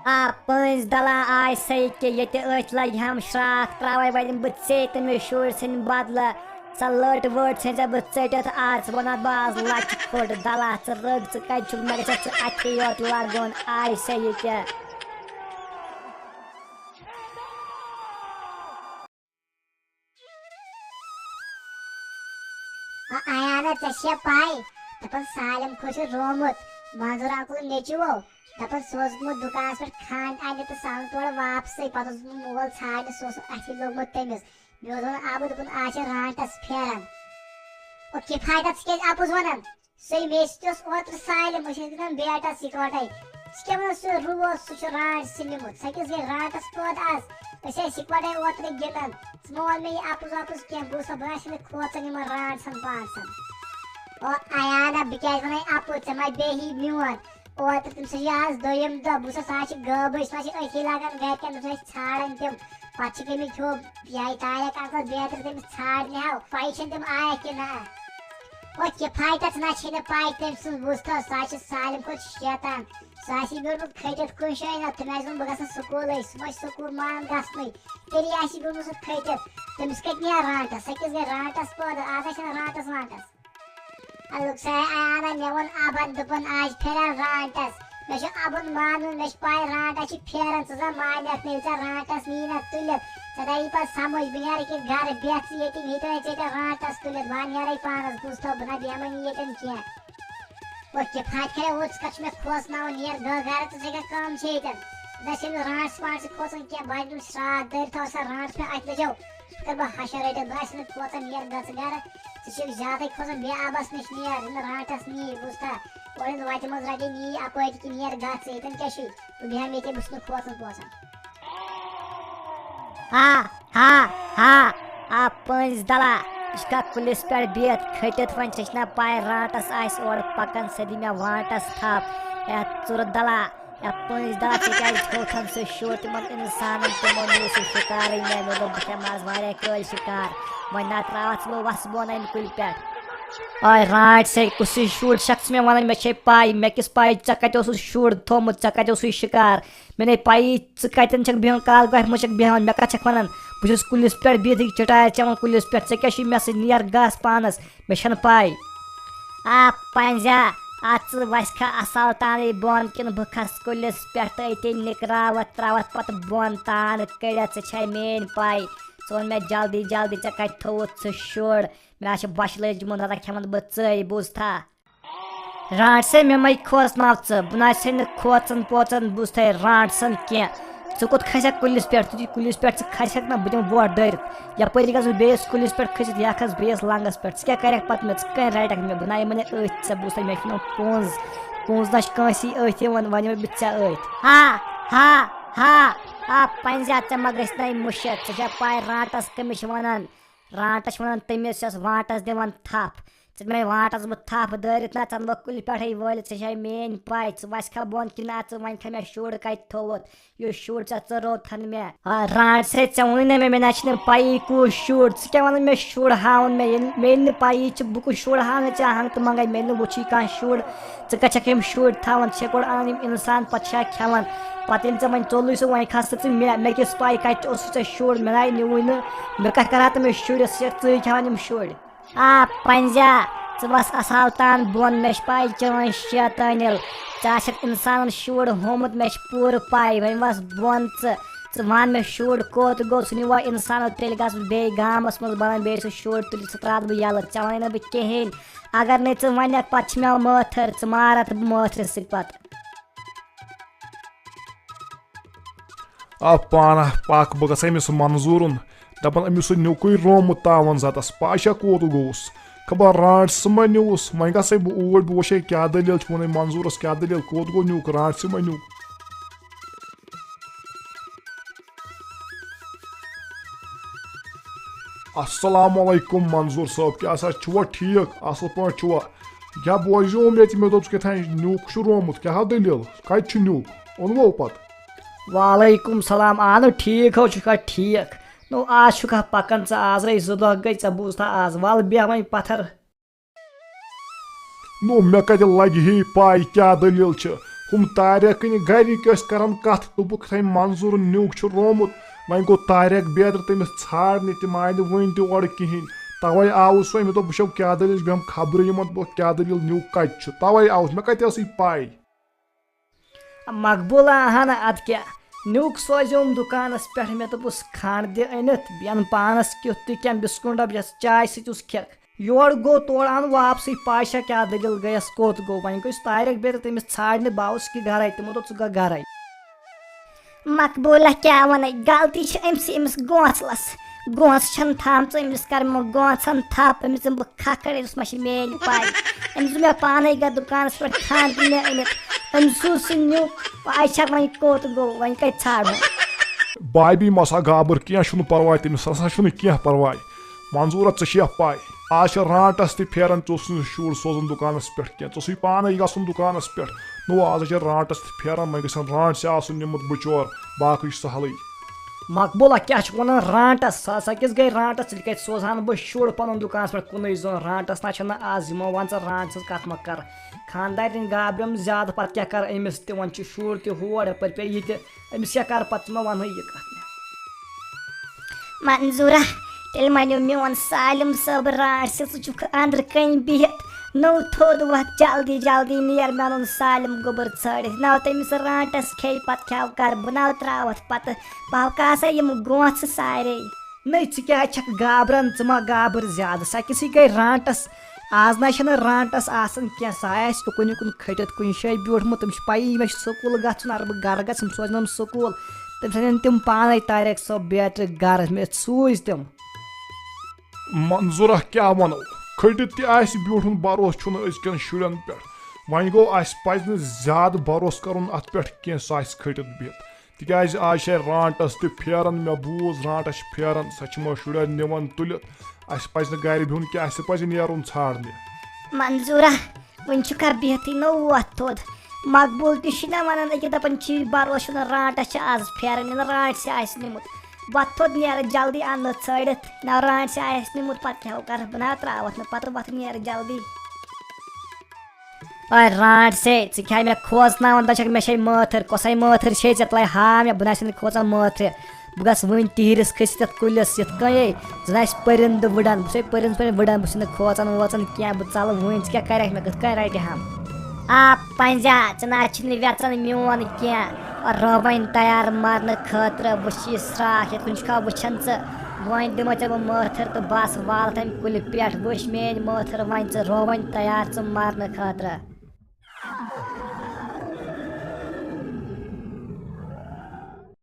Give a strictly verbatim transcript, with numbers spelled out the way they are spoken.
آ، پٔنٛزۍ دَلا آے سَے کہِ ییٚتہِ أتھۍ لَگہِ ہَم شرٛاکھ، ترٛاوَے وۄنۍ بہٕ ژے تٔمِس شُرۍ سٕنٛدِ بدلہٕ۔ سۄ لٔٹ ؤٹ ژھٕنۍ ژےٚ بہٕ ژٔٹِتھ آز، وَنَتھ بہٕ آز لَچہِ کھوٚٹ دَلا، ژٕ رٔگ، ژٕ کَتہِ چھُکھ، مےٚ گژھِ ژٕ اَتھِ یوت لَگُن، آے سَے ییٚتہِ۔ آ، ایانا، ژےٚ چھےٚ پَے، دَپان سالم کھوٚت چھُ رومُت، منظور اکُل نیٚچوٗ، دَپان سُہ اوس گوٚمُت دُکانَس پٮ۪ٹھ کھنٛڈ اَنہِ تہٕ سُہ آو نہٕ تورٕ واپسٕے، پَتہٕ اوس گوٚمُت مول ژھانٛڈنہِ، سُہ اوس اَتھی لوٚگمُت تٔمِس۔ مےٚ اوس وَنان، آ، بہٕ دوٚپُن، آز چھِ رانٛٹَس پھیران۔ او کِفایتا، ژٕ کیٛازِ اَپُز وَنان؟ سُے مےٚ سۭتۍ اوس اوترٕ سالم، أسۍ ٲسۍ گِنٛدان بیٹَس یِکوَٹَے۔ ژٕ کیٛاہ وَنان، سُہ روٗد، سُہ چھُ رانٛٹَس نیوٗمُت۔ سۄ کِژھ گٔے رانٛٹَس پٲدٕ آز؟ أسۍ ٲسۍ یِکوَٹَے اوترٕ گِنٛدان۔ ژٕ مہٕ وَن مےٚ یہِ اَپُز وَپُز کینٛہہ، بہٕ وَنَے ژےٚ بہٕ کھوژان یِمَن رانٛٹسَن پانٛژَن۔ او ایانا، بہٕ کیٛازِ وَنَے اَپُز؟ ژےٚ ما بیٚہی میون؟ اوترٕ تٔمِس چھِ آز دوٚیِم دۄہ، بہٕ چھُس آز چھِ غٲبٕے، سۄ چھِ أتھی لَگان گَرِکٮ۪ن، تٔمِس ٲسۍ ژھانٛڈان تِم۔ پَتہٕ چھِ گٔمٕتۍ ہیوٚو یہِ طارق اَنکَل بیترِ، تٔمِس ژھانٛڈنہِ آو، پَیی چھَنہٕ تِم آیَکھ کِنہٕ نہ۔ او کِفایتا، ژٕ نہ چھے نہٕ پَے تٔمۍ سٕنٛز وُژھ تھَو، سُہ حظ چھِ سالم کھۄتہٕ شیطان۔ سُہ آسہِ بیوٗٹھمُت کھٔٹِتھ کُنہِ جایہِ نہ، تٔمۍ آسہِ ووٚنمُت بہٕ گژھٕ سکوٗلٕے، سُہ ما چھِ سکوٗل مانان گژھنُے۔ تیٚلی آسہِ بیوٗٹھمُت سُہ کھٔٹِتھ، تٔمِس کَتہِ نیرِ رانٛٹَس، سۄ کِژھ گٔے رانٛٹَس پٲدٕ، آز آسہِ نہٕ رانٛٹَس وانٛٹَس۔ الُک سا ایانا، مےٚ ووٚن اَبَن، دوٚپُن، آز پھِرن رانٛٹَس۔ مےٚ چھُ اَبُن مانُن، مےٚ چھِ پَے رانٛٹَس چھِ پھیران، ژٕ زَن مانٮ۪کھ نہٕ، ییٚلہِ ژےٚ رانٛٹَس نی نہ تُلِتھ، ژےٚ تَری پَتہٕ سَمٕجھ، بہٕ نیرٕ ییٚکیٛاہ گَرٕ بٮ۪تھ، ژٕ ییٚتہِ ییٚتہِ وَنہِ ژےٚ تہِ رانٛٹَس تُلِتھ، بہٕ ہا نیرَے پانَس، بوٗزتھو، بہٕ نہ بیٚہمَے نہٕ ییٚتٮ۪ن کینٛہہ۔ او کِفایت کَرے، او ژٕ کَتھ چھُ مےٚ کھوژناوان، نیر گٔر گَرٕ تہٕ ژےٚ کیٛاہ کٲم چھے ییٚتٮ۪ن؟ نہ چھِ أمِس رانٛٹَس وانٛٹَس کھوژان کینٛہہ، بہٕ ہا دِمہٕ شرٛاکھ دٲرِتھ تھاوٕ سا رانٛٹَس مےٚ اَتہِ لٔجو، ژٕ کَرٕ بہٕ حشر رٔٹِتھ، بہٕ آسہٕ نہٕ کھوژان، نیر گژھٕ گَرٕ۔ ژٕ چھُکھ زیادَے کھوژان، بیٚہہ اَبَس نِش، نیر، یِم رانٛٹَس نی، بوٗزتھا؟ اورٕ یِم وَتہِ منٛز رَٹے نی اَپٲرۍ کِنۍ، نیر گژھ، ییٚتٮ۪ن کیٛاہ چھُے؟ بہٕ بیٚہمہٕ ییٚتے، بہٕ چھُس نہٕ کھوژان پوژان۔ ہا، ہا، ہا، آ پٔنٛزۍ دَلا، یہِ چھُکھا کُلِس پٮ۪ٹھ بِہِتھ کھٔٹِتھ، وۄنۍ ژےٚ چھِ نا پَے رانٛٹَس آسہِ اورٕ پَکان، سۄ دِ مےٚ وانٛٹَس تھَپھ۔ اے ژُرٕ دَلا، اے پٔنٛزۍ دَلا، ژےٚ کیٛازِ کھیوٚتھَن سُہ شُر تِمَن اِنسانَن، تِمَن نیوٗ سُہ شِکارٕے مےٚ، مےٚ دوٚپ بہٕ کھٮ۪مہٕ آز واریاہ کٲلۍ شِکار، وۄنۍ نہ ترٛاوَتھ ژٕ بہٕ وَسہٕ بۄن اَمہِ کُلہِ پٮ۪ٹھ۔ آے رانٛٹسٕے، کُسٕے شُر چھَکھ ژٕ مےٚ وَنان؟ مےٚ چھے پَے، مےٚ کِژھ پَے ژےٚ کَتہِ اوسُتھ شُر تھوٚمُت، ژےٚ کَتہِ اوسُے شِکار؟ مےٚ نے پَیی ژٕ کَتٮ۪ن چھَکھ بیٚہوان، کَتھ گۄپھِ منٛز چھَکھ بیٚہوان، مےٚ کَتھ چھَکھ وَنان؟ بہٕ چھُس کُلِس پٮ۪ٹھ بِہِتھٕے چِٹارِ چٮ۪وان کُلِس پٮ۪ٹھ، ژےٚ کیٛاہ چھُے مےٚ سۭتۍ؟ نیر گژھ پانَس، مےٚ چھَنہٕ پَے۔ آ پنٛزیا، اَژٕ وَسہِ کھا اَصٕل تانٕے بۄن کِنہٕ بہٕ کھَسہٕ کُلِس پٮ۪ٹھ تہٕ أتی نِکراوَتھ ترٛاوَتھ پَتہٕ بۄن تان کٔڑِتھ، ژےٚ چھَے میٛٲنۍ پَے۔ ژٕ وَن مےٚ جلدی جلدی، ژےٚ کَتہِ تھوٚوُتھ سُہ شُر؟ مےٚ حظ چھِ بۄچھِ لٔجمٕژ، نَتہٕ کھٮ۪مَن بہٕ ژٕے، بوٗزتھا؟ رانٛٹسٕے، مےٚ مَے کھوژناو ژٕ، بہٕ نہ حظ چھَے نہٕ کھوژان پوژان، بوٗزتھَے رانٛٹسَن کینٛہہ۔ ژٕ کوٚت کھسکھ کُلِس پٮ۪ٹھ؟ ژٕ تہِ کُلِس پٮ۪ٹھ ژٕ کھسکھ نہ، بہٕ دِمہٕ وۄٹھ دٲرِتھ۔ یَپٲرۍ گژھٕ بہٕ بیٚیِس کُلِس پٮ۪ٹھ کھٔسِتھ، یہِ اَکھ حظ بیٚیِس لنٛگَس پٮ۪ٹھ۔ ژٕ کیٛاہ کَرَکھ پَتہٕ مےٚ؟ ژٕ کَنہِ رَٹَکھ مےٚ؟ بہٕ نہ یِمَے نہٕ أتھۍ ژےٚ، بوٗزتھَے، مےٚ چھِ یِوان پونٛز، پونٛز نہ چھِ کٲنٛسی أتھۍ یِوان، وۄنۍ یِمَے بہٕ ژےٚ أتھۍ۔ ہا، ہا، ہا، آ پنٛزیا، ژےٚ ما گژھِ نَے مُشک؟ ژےٚ چھےٚ پَے رانٛٹَس کٔمِس چھِ وَنان؟ رانٛٹَس چھِ وَنان تٔمِس، یۄس وانٛٹَس دِوان تھَپھ۔ ژٕ مےٚ وانٛٹَس بہٕ تھَپھ دٲرِتھ نہ، ژَنہٕ بہٕ کُلہِ پٮ۪ٹھَے وٲلِتھ، ژےٚ چھے میٛٲنۍ پَے، ژٕ وَسہِ کھا بۄن کِنہٕ نہ، ژٕ وَنہِ کھا مےٚ شُر کَتہِ تھوٚوُتھ، یُس شُر ژےٚ ژٕ روتھَن مےٚ۔ آ، رانٛٹسٕے، ژےٚ ووٚنُے نہ مےٚ، مےٚ نہ چھِنہٕ پَیی کُس شُر، ژٕ کیٛاہ وَنان مےٚ شُر ہاوُن مےٚ، ییٚلہِ مےٚ ییٚلہِ نہٕ پَیی چھِ، بہٕ کُس شُر ہاونہٕ ژےٚ ہَنٛگتہٕ منٛگَے، مےٚ ییٚلہِ نہٕ وُچھُے کانٛہہ شُر۔ ژٕ کَتہِ چھَکھ یِم شُرۍ تھاوان؟ ژٕ چھَکھ گۄڈٕ اَنان یِم اِنسان، پَتہٕ چھِ اَتھ کھٮ۪وان۔ پَتہٕ ییٚلہِ ژےٚ وۄنۍ ژوٚلُے سُہ، وۄنۍ کھَس ژٕ ژٕ مےٚ، مےٚ کِژھ پَے کَتہِ اوسُے ژےٚ شُر؟ مےٚ نَے نیوٗوٕے نہٕ، مےٚ کَتہِ کَرٕہا تِمَے شُرِس سۭتۍ؟ ژٕے کھٮ۪وان یِم شُرۍ۔ آ پنٛزیا، ژٕ وَس اَصٕل تان بۄن، مےٚ چھِ پَے چٲنۍ شیطٲنِل۔ ژےٚ آسٮ۪کھ اِنسانَن شُر ہومُت، مےٚ چھِ پوٗرٕ پَے۔ وۄنۍ وَس بۄن ژٕ، ژٕ وَن مےٚ شُر کوٚت گوٚو؟ سُہ نیوٗوا اِنسانَو؟ تیٚلہِ گژھٕ بہٕ بیٚیہِ گامَس منٛز، بَنَن بیٚیہِ سُہ شُر تُلِتھ، سُہ ترٛاوٕ بہٕ یَلہٕ، ژےٚ وَنَے نہٕ بہٕ کِہیٖنۍ۔ اگر نَے ژٕ وَنَکھ، پَتہٕ چھِ مےٚ مٲتھٕر، ژٕ مارَتھ بہٕ مٲتھرِ سۭتۍ پَتہٕ۔ آ پانہ پَکھ، بہٕ گژھٕ أمِس منظوٗرُن، دَپان أمِس سُہ نیُکُے رومُت تاوَن زَتَس، پَے چھا کوٚت گوٚوُس؟ خبر رانٛٹسہٕ ما نیوٗوُس؟ وۄنۍ گژھَے بہٕ اوٗرۍ، بہٕ وٕچھَے کیٛاہ دٔلیٖل چھِ وَنان منظوٗرَس، کیٛاہ دٔلیٖل، کوٚت گوٚو نیُک؟ رانٛٹسہٕ ما نیوٗ؟ السلام علیکم منظور صٲب، کیٛاہ سا چھُوا ٹھیٖک؟ اَصٕل پٲٹھۍ چھُوا؟ کیٛاہ بوزیوم ییٚتہِ؟ مےٚ دوٚپ ژٕ کیٛاہ تام نیُک چھُ رومُت، کیٛاہ ہا دٔلیٖل؟ کَتہِ چھُ نیُک؟ اوٚنوُ پَتہٕ؟ وعلیکم سلام، اہن ٹھیٖک ہو چھُکھا ٹھیٖک؟ نو آز چھُکھا پَکان ژٕ؟ آز رے زٕ دۄہ گٔے، ژےٚ بوٗزتھا آز؟ وَل بیٚہہ وۄنۍ پَتھر۔ نو، مےٚ کَتہِ لَگہِ ہے پَے کیٛاہ دٔلیٖل چھِ؟ تِم طارقٕنۍ گرِکۍ ٲسۍ کران کتھ، دوٚپُکھ، "ہے، منظورُن نیُک چھُ رومُت، وۄنۍ گوٚو طارق بیترِ تٔمِس ژھانڈنہِ، تِم آے نہٕ وٕنۍ تہِ اورٕ کِہینۍ، توے آوُس وۄنۍ۔" مےٚ دوٚپ، "بہٕ چھَو کیٛاہ دٔلیٖل، بہٕ بیٚہمہٕ خبرٕ یِمن، بہٕ کیٛاہ دٔلیٖل، نیُک کتہِ چھُ؟" توے آوُس، مےٚ کتہِ ٲسٕے پاے۔ مقبوٗلا ہنا، ادٕ کیٛاہ، نیُک سوزیوم دُکانس پٮ۪ٹھ، مےٚ دوٚپُس، "کھنٛڈ دِ أنِتھ، بہٕ اَنہٕ پانس کیُتھ تہِ کینٛہہ، بسکوٗٹا یتھ چایہِ سۭتۍ اوس کھٮ۪کھ۔" یورٕ گوٚو، تورٕ آو نہٕ واپسٕے، پاے چھا کیٛاہ دٔلیٖل گٔیَس، کوٚت گوٚو؟ وۄنۍ گٔے طارق بیترِ تٔمِس ژھانڈنہِ، بہٕ آوُس کہِ گرے، تِمو دوٚپ، "ژٕ گوٚو گرے۔" مقبوٗلہ کیٛاہ وَنَے، غلطی چھِ أمۍ سٕے، أمِس گونٛژلَس۔ گونٛژ چھَنہٕ تھامژٕ أمِس، کَرِ یِمو گونٛژَن تھپھ، أمِس دِمہٕ بہٕ کھکھٕر، أمِس ما چھِ میٛٲنۍ پَے۔ أمِس دوٚپ مےٚ پانَے گژھ دُکانَس پٮ۪ٹھ کھنٛڈ دِ مےٚ أنِتھ، أمۍ سوٗز سُہ نیُک، پَے چھَکھ وۄنۍ کوٚت گوٚو، وۄنۍ کَتہِ ژھانٛڈہون۔ بابی، مَسا گابر، کینٛہہ چھُنہٕ پَرواے، تٔمِس ہسا چھُنہٕ کینٛہہ پَرواے۔ منظوٗرہ، ژےٚ چھےٚ پَے، آز چھِ رانٛٹَس تہِ پھیران، ژٕ اوسُکھ نہٕ شُر سوزُن دُکانَس پٮ۪ٹھ کینٛہہ، ژےٚ اوسُے پانَے گژھُن دُکانَس پٮ۪ٹھ۔ نو، آز ہا چھِ رانٛٹَس تہِ پھیران، وۄنۍ گژھن رانٛٹسٕے آسُن نیوٗمُت بچور، باقٕے چھُ سہلٕے۔ مقبوٗلہ، کیٛاہ چھُکھ وَنان رانٛٹَس؟ سۄ ہسا کِژھ گٔے رانٛٹَس؟ تیٚلہِ کَتہِ سوزہَن بہٕ شُر پَنُن دُکانَس پٮ۪ٹھ کُنُے زوٚن؟ رانٛٹَس نہ چھَنہٕ آز، یِمو وَن ژٕ رانٛٹَس ہٕنٛز کَتھ مہ کَر۔ خانٛدارِنۍ گابریم زیادٕ، پَتہٕ کیٛاہ کَرٕ أمِس تہِ؟ وۄنۍ چھُ شُر تہِ ہور، یَپٲرۍ پیٚیہِ یہِ تہِ، أمِس کیٛاہ کَرٕ پَتہٕ؟ ژٕ مہ وَنہٕ یہِ کَتھ مےٚ۔ منظورہ، تیٚلہِ مَنیو میون سالم صٲب رانٛٹسہِ، ژٕ چھُکھ أنٛدرٕ کَنۍ بِہِتھ۔ نوٚو تھوٚد وۄتھ، جلدی جلدی نیر، مےٚ اوٚن سالم گوٚبُر ژھٲڑِتھ۔ نہ تٔمِس رانٛٹَس کھیٚیہِ، پَتہٕ کھٮ۪و کَرٕ بہٕ، نہ ترٛاوَتھ پَتہٕ، بہٕ ہاو کاسا یِم گونٛژھٕ سارے۔ نٔے، ژٕ کیٛازِ چھَکھ گابران؟ ژٕ ما گابر زیادٕ، سۄ کِژھٕے گٔے رانٛٹَس؟ آز نہ چھَنہٕ رانٛٹَس آسان کینٛہہ، سۄ آسہِ اُکُن یُکُن کھٔٹِتھ کُنہِ جایہِ بیوٗٹھمُت، تٔمِس چھِ پَیی مےٚ چھُ سکوٗل گژھُن، اَدٕ بہٕ گَرٕ گژھٕ، یِم سوزنَم سکوٗل۔ تٔمِس اَنن تِم پانَے طارق صٲب بیترِ گَرٕ، مےٚ سوٗزۍ تِم۔ منظورہ، کیٛاہ وَنو، کھٔٹِتھ تہِ آسہِ بیوٗٹھمُت، بَروسہٕ چھُنہٕ أزکٮ۪ن شُرٮ۪ن پٮ۪ٹھ۔ وۄنۍ گوٚو، اَسہِ پَزِ نہٕ زیادٕ بَروسہٕ کَرُن اَتھ پٮ۪ٹھ کینٛہہ، سُہ آسہِ کھٔٹِتھ بِہِتھ۔ تِکیٛازِ آز چھِ رانٛٹَس تہِ پھیران، مےٚ بوٗز رانٛٹَس چھِ پھیران، سۄ چھِ یِمو شُرٮ۪ن نِوان تُلِتھ۔ اَسہِ پَزِ نہٕ گَرِ بِہُن کینٛہہ، اَسہِ پَزِ نیرُن ژھانٛڈنہِ۔ منظورہ، وۄنۍ چھُکھا بِہتھٕے نوٚو وۄتھ تھوٚد؟ مقبوٗل تہِ چھُے نہ وَنان، أکیٛاہ دَپان چھِ، بَروسہٕ چھُنہٕ، رانٛٹَس چھِ آز پھیران، یہِ نہٕ رانٛٹسٕے آسہِ نیوٗمُت۔ وۄتھ تھوٚد، نیرٕ جلدی اَننہٕ ژھٲڑِتھ، نہ رانٛٹسٕے آسہِ نیوٗمُت، پَتہٕ کیٛاہ کَرٕ بہٕ؟ نہ ترٛاوَتھ نہٕ پَتہٕ، وۄتھ نیرٕ جلدی۔ اے رانٛٹسے، ژٕ کیٛاہ مےٚ کھوژناوان؟ دَپان چھَکھ مےٚ چھے مٲتھٕر، کۄسَے مٲتھٕر چھے ژےٚ؟ تَلَے ہاو مےٚ، بہٕ نہ چھُس نہٕ کھوژان مٲتھرِ۔ بہٕ گژھٕ وٕنۍ تیٖرِس کھٔسِتھ یَتھ کُلِس، یِتھ کٔنۍ، اے، زَن آسہِ پٔرِندٕ وٕڈان، بہٕ چھُسَے پٔرِندٕ پٲٹھۍ وٕڈان، بہٕ چھُس نہٕ کھوژان ووژان کینٛہہ، بہٕ ژَلہٕ وٕنۍ، ژٕ کیٛاہ کَرَکھ مےٚ، کِتھ کٔنۍ رَٹہِ ہَم؟ آ پنٛزا، ژٕ نہ حظ چھُکھ نہٕ وٮ۪ژان میون کینٛہہ، رُوٕنۍ تیار مَرنہٕ خٲطرٕ، وٕچھ یہِ سرٛاکھ، یَتھ کُن چھُکھا وٕچھان ژٕ؟ وۄنۍ دِمَے ژےٚ بہٕ مٲتھٕر تہٕ بَس والَتھ اَمہِ کُلہِ پٮ۪ٹھ، وٕچھ میٛٲنۍ مٲتھٕر، وۄنۍ ژٕ رُوٕنۍ تیار ژٕ مَرنہٕ خٲطرٕ۔